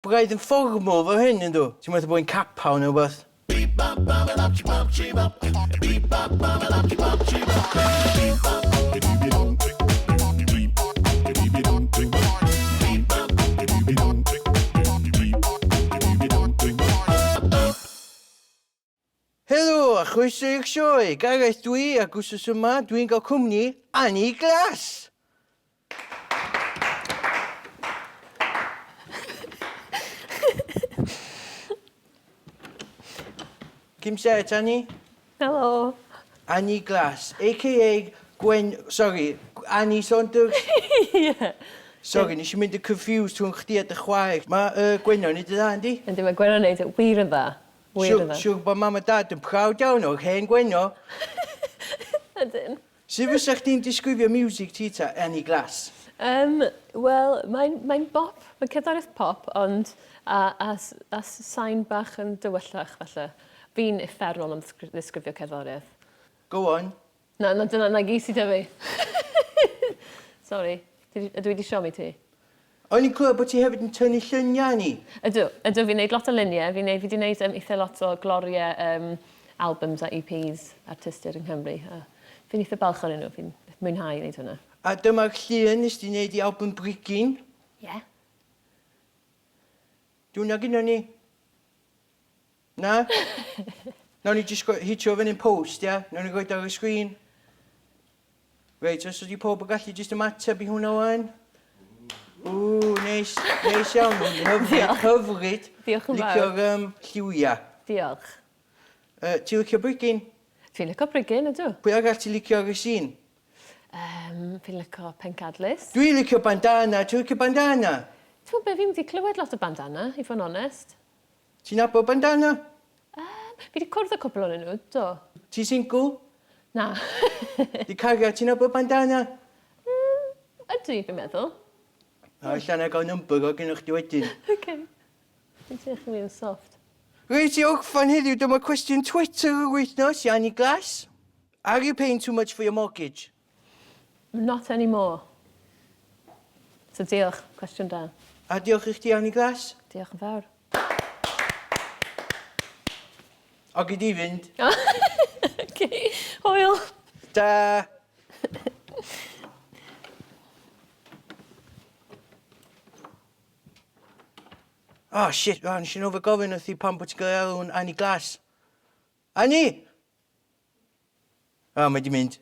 Braidd yn fformal fel hyn yndw? Ti'n meddwl bod hi'n capaw neu wbath? Helo a chroeso i'r sioe! Gareth dwi ac wsos yma dwi'n cael cwmni Annie Glass! Kim set, Annie? Helo! Annie Glass, aka Gwen... Sorry, Annie Saunders? Ie. Sorry, nes i mynd yn confused rhwng chdi a dy chwaer. Mae uh, Gwenno'n neud y dda, yndi? Yndi, mae Gwenno'n neud e wir yn dda. Wir yn dda. Siwr bod mam a dad yn proud iawn o'r hen Gwenno. Ydyn. Sut fysa chdi'n disgrifio miwsig ti ta, Annie Glass? Yym, wel, mae'n mae bop, mae'n cerddoriaeth pop, ond a, a, a sain bach yn dywyllach, falle. Fi'n uffernol am ddisgrifio cerddoriaeth. Go on. Na, na, dyna, na gyd sy 'da fi. Sori, ydw i 'di siomi ti? O'n i'n clywed bod ti hefyd yn tynnu lluniau, Annie. Ydw, ydw, fi'n neud lot o luniau, fi'n neud, fi 'di neud um, eitha lot o gloriau um, albums a EPs artistiaid yng Nghymru, a fi'n eitha balch ohonyn nhw, fi'n mwynhau wneud hwnna. A dyma'r llun nes di wneud i album Brigyn. Ie. Yeah. Di hwnna gynnon ni? Na? Nawn ni jyst hitio fyny'n post, ia? Nawn ni roid ar y sgrin. Reit, os ydi pob yn gallu jyst ymateb i hwnna wan. Ww, neis, neis iawn. Hyfryd, hyfryd. Diolch yn fawr. Licio'r um, lliwia. Diolch. Uh, ti'n licio brigyn? Fi'n licio brigyn, ydw. Pwy arall ti'n licio ar y sîn? Um, fi'n licio pencadlys. Dwi'n licio bandana, ti'n licio bandana? Ti'n gwybod be, fi'n wedi clywed lot o bandana, i fod yn onest. Ti'n nabod Bandana? Yym, fi 'di cwrdd â cwpl ohonyn nhw, do. Ti single? Na. Di cariad ti'n nabod Bandana? Mm, ydw i, fi'n meddwl. O, ella na gael number o gynnwch chdi wedyn. Ok. Dwi'n teimlo chdi yn soft. Reit, i orffan heddiw, dyma cwestiwn Twitter yr wythnos i Annie Glass. Are you paying too much for your mortgage? Not anymore. So diolch, cwestiwn da. A diolch i chdi Annie Glass. Diolch yn fawr. O, gei di fynd. Ok, hwyl. Ta! Oh shit, oh, nes i nofio gofyn wrthi pam bod ti'n cael ei alw'n Annie Glass. Annie! O, mae 'di mynd.